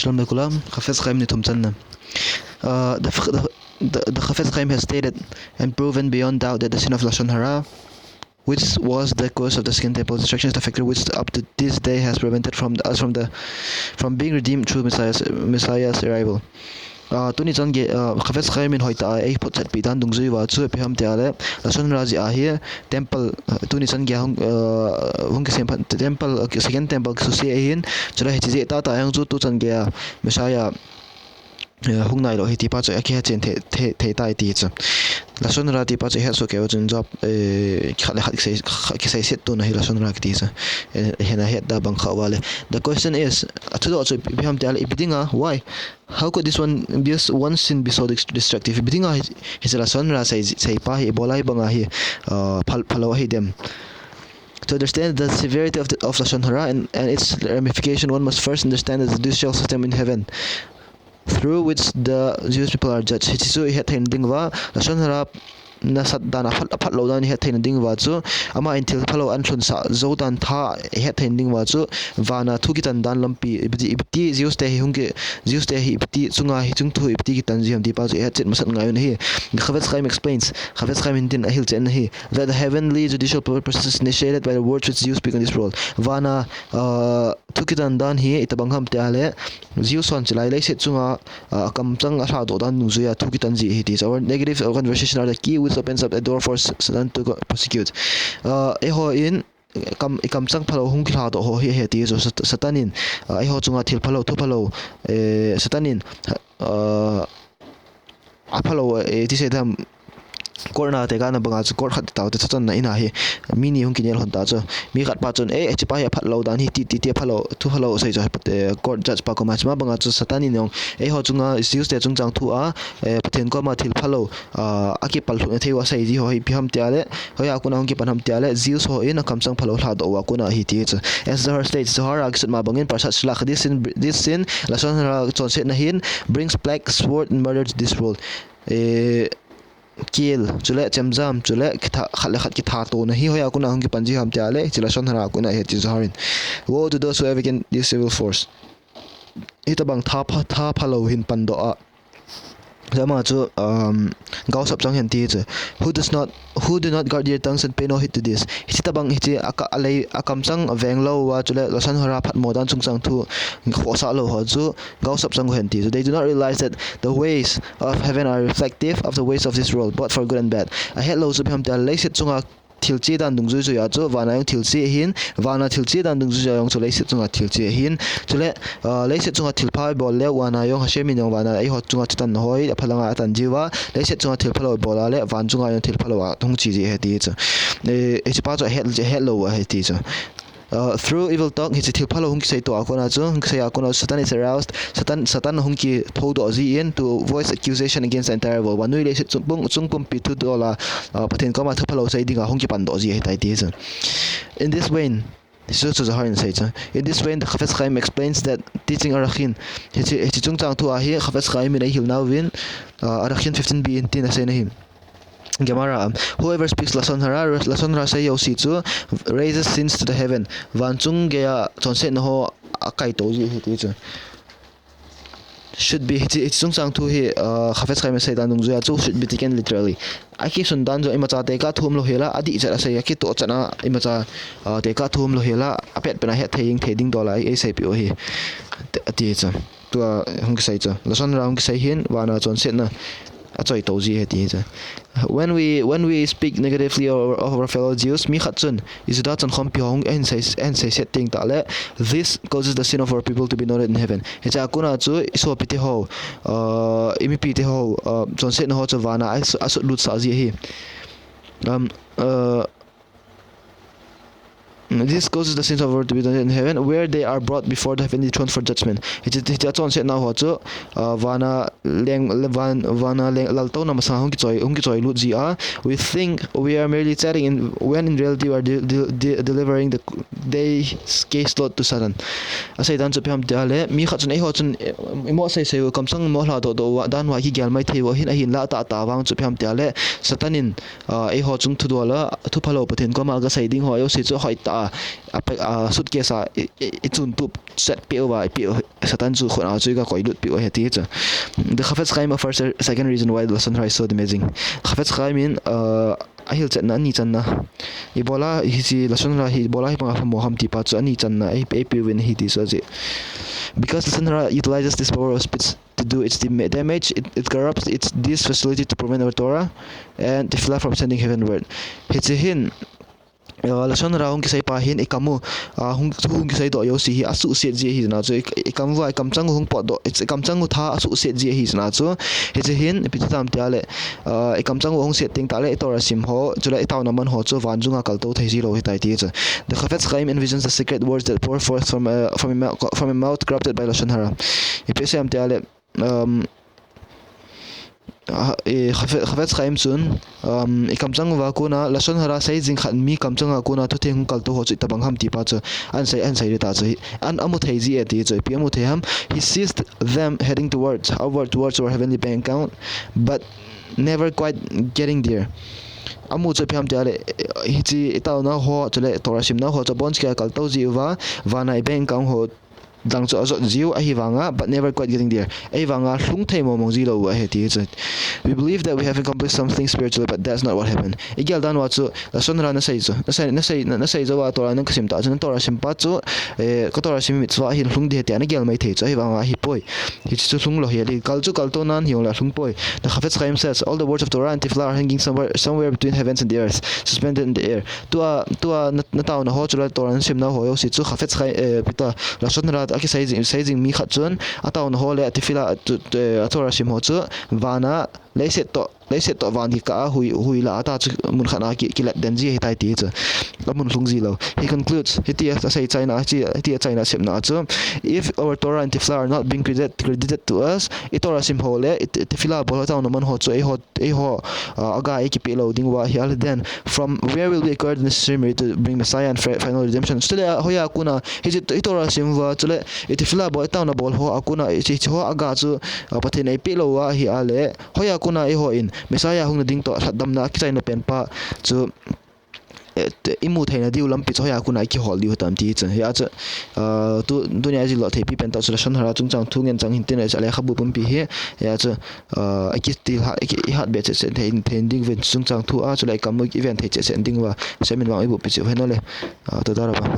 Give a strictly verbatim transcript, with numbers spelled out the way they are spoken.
Shalom Lekulam, Chafetz Chaim ni thum channa. Uh, the, the, the, the Chafetz Chaim has stated and proven beyond doubt that the sin of Lashon Hara, which was the cause of the Second Temple destruction, is the factor which up to this day has prevented from us from the, from being redeemed through Messiah's, Messiah's arrival. Uh, tuni chan gei, uh, Chafetz Chaim in hoitah a ei photchetpi dan dungjui uva chu ipi ham tia le, Lashon Hara jeh a hi temple, uh, tuni chan gei a hung, uh, hung kisem phat, temple, uh, Second Temple kisuse ahin, chule hiche jeh tah tah a jong chu tu chan gei a Messiah, uh, hung nailou ahi ti pa chu akihe chen thei, thei, thei tai ti chu. Lashon Hara ti pa chu ihet soh kei uva chun Job, eh, khat le khat kisei, khat kiseiset tona hi Lashon Hara kiti chu. Eh, hina het da bang kha uva le. The question is, athudoh chu ipi ham tia le, ipi dinga, why? How could this one, this one sin be so dest-, destructive? Ipi dinga hi, hiche Lashon Hara sei, sei pa hi, ibola hibanga hi, uh, phal-, phalou ahi dem? To understand the severity of the, of Lashon Hara and, and its ramification, one must first understand the judicial system in heaven, through which the Jewish people are judged. Hiche chu ihet theina ding uva, Lashon Hara nasat dan, aphat, aphat lou dan ihet theina ding uva chu, ama in thil phalou alhunsah jou dan tha ihet theina ding uva chu, vana thu kitan dan lampi, ipi ti, ipi ti Jews te hi hung ki, Jews te hi ipi ti chunga hi chung thu ipi ti kitan ji ham ti pa chu ihet chet masat ngai u ahi. The Chafetz Chaim explains, Chafetz Chaim in tin ahilchen ahi, that the heavenly judicial pro-, process is initiated by the words which Jews speak in this world. Vana, uh, thu kitan dan hi itobang ham tia le, Jews hon chulai leiset chunga, uh, akamchang alhadoh dan dungjuia thu kitan ji ahi ti chu. Our negative conversation are the key which opens up a door for s-, Satan to go-, prosecute. Uh, eiho in, kam, ikamchang phalou hung kihladoh ho hi ahi ti chu. Sat-, Satan in, uh, eiho chunga thil phalou, thu phalou, eh, Satan in, uh, aphalou, eh, ti sei dam, court na tekahna banga chu court khat tao te, Satan na in a hi mi ni hung kinel lhon ta chu. Mi khat pa chun, "Eh, hiche pa hi aphat lou dan hi," ti, ti, ti aphalou, thu phalou sei chu, eh, court judge pa koma chu, ama banga chu Satan in jong eiho chunga, Jews te chungchang thu a, eh, Pathen koma thil phalou, ah, akipal lhuhna thei u asei ji ho hi ipi ham tia le, hoiya kona hung kipan ham tia le, Jews ho in akamchang phalou lhadoh uva kona ahi ti chu. As Zohar states, Zohar a kisut ma bangin, Parshat Shelach, this sin, this sin, Lashon Hara chonsetna hin, brings plague, sword and murder to this world. Eh, kel, chule chemjam, chule kitha, khat le khat kithatona hi hoiya kona hung kipan ji ham tia le, hiche Lashon Hara kona ahi ti Zohar in. Woe to those who have awakened this evil force. Hitobang tha pha, tha phalou hin pandoh a. Ama chu, um, gaosap chang hen ti chu. Who does not, who do not guard their tongues and pay no heed to this. Hiche tobang hiche aka, alei, akamchang aveng lou uva, chule Lashon Hara phatmo dan chungchang thu khohsah lou ho chu gaosap chang u hen ti chu. They do not realize that the ways of heaven are reflective of the ways of this world, both for good and bad. Ahet lou chu ipi ham tia le, leiset chunga thil che dan dungjui jui a chu vana jong thil che ahin, vana thil che dan dungjui jui a jong chu leiset chunga thil che ahin. Chule, ah, leiset chunga thil pha ibol le vana jong Hashem in jong vana eiho chunga chutan hoi, aphalanga atan jiuva, leiset chunga thil phalou ibol a le van chunga jong thil phalou a hung che ji ahi ti chu. Eh, hiche pa chu ahet, ahet lou ahi ti chu. Uh, through evil talk, hiche thil phalou hung kisei to a kona chu, hung kisei a kona chu Satan is aroused, Satan, Satan hung kithoudoh ji in to voice accusation against the entire world. Vannoi leiset chung pum, chung pumpi thudol a, uh, Pathen koma thu phalou sei dinga hung kipandoh ji ahitai ti chu. In this vein, hichu chu Zohar in sei chu. In this vein, the Chafetz Chaim explains that teaching Arachin, hiche, hiche chungchang thu a hi Chafetz Chaim in eihil nauvin, uh, Arachin fifteen b in tin asei na hi. Gemara, um, whoever speaks Lashon Hara, Lashon Hara sei jouse chu, raises sins to the heaven. Van chung geiya chonsetna ho akaito ji ahi ti chu. Should be, hiche, hiche chungchang thu hi, uh, Chafetz Chaim in sei dan dungjuia chu should be taken literally. Akisun dan chu imacha tekah thu umlou hela, adih chet asei, akitoh chet a imacha, uh, tekah thu umlou hela, apet pen a hetthei jing thei ding dol a ei, eiseipeh u ahi. Ti, ati chu. Tua hung kisei chu. Lashon Hara hung kisei hin, vana chonsetna achoito ji ahi ti chu. When we, when we speak negatively of, of our fellow Jews, mi khat chun, i Juda chankhompi ho hung ahin sei, ahin seiset teng tah le, this causes the sin of our people to be noted in heaven. Hiche a kona chu, i sopite ho, uh, i mipite ho, uh, chonsetna ho chu vana asu-, asutlut sah ji ahi. Um, uh, This causes the sins of the world to be done in heaven, where they are brought before the heavenly throne for judgment. Hiche, hiche a chonsetna ho chu, uh, vana leng, van, vana leng, laltouna masanga hung kichoi, hung kichoi lut ji a. We think we are merely chatting in, when in reality we are de-, de-, de-, delivering the day's case load to Satan. Asei dan chu ipi ham tia le, mi khat chun eiho chun, eh, imo seisei u, kamchang imo lhadoh doh u, dan uva kigel mai thei u, ahin, ahinlah tah tah vang chu ipi ham tia le, Satan in, ah, eiho chung thudol a, thu phalou Pathen koma agasei ding ho jouse chu hoitah a a, a, a suitcase a i, i, i chun tup set peh uva, i peh u, Satan chu khut a chu i ga koi lut peh u ahi ti chu. The Chafetz Chaim offers a second reason why Lashon Hara is so damaging. Chafetz Chaim in, uh, a hilchetna ani channa. Ibola hiche Lashon Hara hi ibola hi panga phamo ham ti pa chu ani channa, ei, ei peh uvin ahi ti chu ahi. Because Lashon Hara utilizes this power of speech to do its dam-, damage, it, it corrupts its, this facility to prevent our Torah and Tefillah from sending heavenward. Hiche hin, uh, Lashon Hara hung kisei pa hin i kam u, uh, hung, thu hung kisei doh jouse hi asuhset ji ahi jeh a chu, i, i kam uva, i kamchang u hung potdoh, i, i kamchang u tha asuhset ji ahi jeh a chu, hiche hin, ipi ti tam tia le, uh, i kamchang u hung set teng tah le, i Torah sim ho, chule i taona man ho chu van chunga kaltou thei ji lou ahitai ti chu. The Chafetz Chaim envisions the secret words that pour forth from a, from a mou-, from a mouth corrupted by Lashon Hara. Ipi asei em tia le, um, ah, eh, Chafe-, Chafetz Chaim chun, um, i kamchang uva kona, Lashon Hara sei jing khat mi kamchang a kona, thutheng hung kaltou ho chu itobang ham ti pa chu, ahin sei, ahin sei ding tah chu, ahin, amu thei ji e ti chu, ipi amu thei ham, he sees them heading towards, upward towards our heavenly bank account, but never quite getting there. Amu chu ipi ham tia le, hiche i taona ho, chule Torah simna ho chu abon cheh a kaltou ji uva, vana i bank account ho dang chu ajot jiu ahi vanga, but never quite getting there. Ahi vanga lhung thei mong mong ji lou u ahi ti chu. We believe that we have accomplished something spiritual, but that's not what happened. I gel dan uva chu, Lashon Hara na sei chu, na sei, na sei, na, na sei jou a Torah nang ka sim tah chu, na Torah sim pa chu, eh, ka Torah sim mitzvah ahin lhung ding ahi tia na gel mai thei chu, ahi vanga ahi poi. Hiche chu lhung lou ahi, kal chu kaltou nan hijongle lhung poi. The Chafetz Chaim says, all the words of Torah and Tefillah are hanging somewhere, somewhere between heavens and the earth, suspended in the air. Tua, tua na, na taona ho chule Torah na simna ho jouse chu Chafetz Chaim, eh, ipi ta, Lashon Hara a kisei jing, sei jing mi khat chun, a taona ho le a Tefillah, tu, tu, eh, a Torah sim ho chu, vana, leiset toh, leiset toh van kikah a hui, hui lah a ta chu mun khat a ki, kilet den ji ahitai ti chu. Amun lhung ji lou. He concludes, hiti a, asei chaina, hiti, hiti achaina sepna chu, if our Torah and Tefillah are not being credited, credited to us, i Torah sim ho le, i, i Tefillah bol ho, taona man ho chu, eiho, eiho, uh, aga eikipeh lou ding uva ahi a le, then from where will we acquire the necessary merit to bring Messiah and fi-, final redemption? Chule, uh, hoiya kona, hiche i Torah sim uva, chule, i Tefillah bol, i taona bol ho a kona, hiche, hiche ho aga chu, uh, Pathen in eipeh lou uva ahi a le, hoiya kona eiho in, Messiah hung na ding toh, lhatdamna, kichaina pen pa chu, eh, te, i mu theina diu lampi chu hoiya kona i kihol diu ham ti chu. Hia chu, ah, tu, tunia i jil doh thei pi pen tah chu Lashon Hara chungchang thu ngen chang hin tin a lekhabu pumpi hi. Hia chu, ah, i kitilha, i ki, i hat be cheh cheh thei, thei ding uvin chungchang thu a chu le i kam u i ven thei cheh cheh ding uva. Semin vang i bupi cheh u hen le. Ah, toda rabah.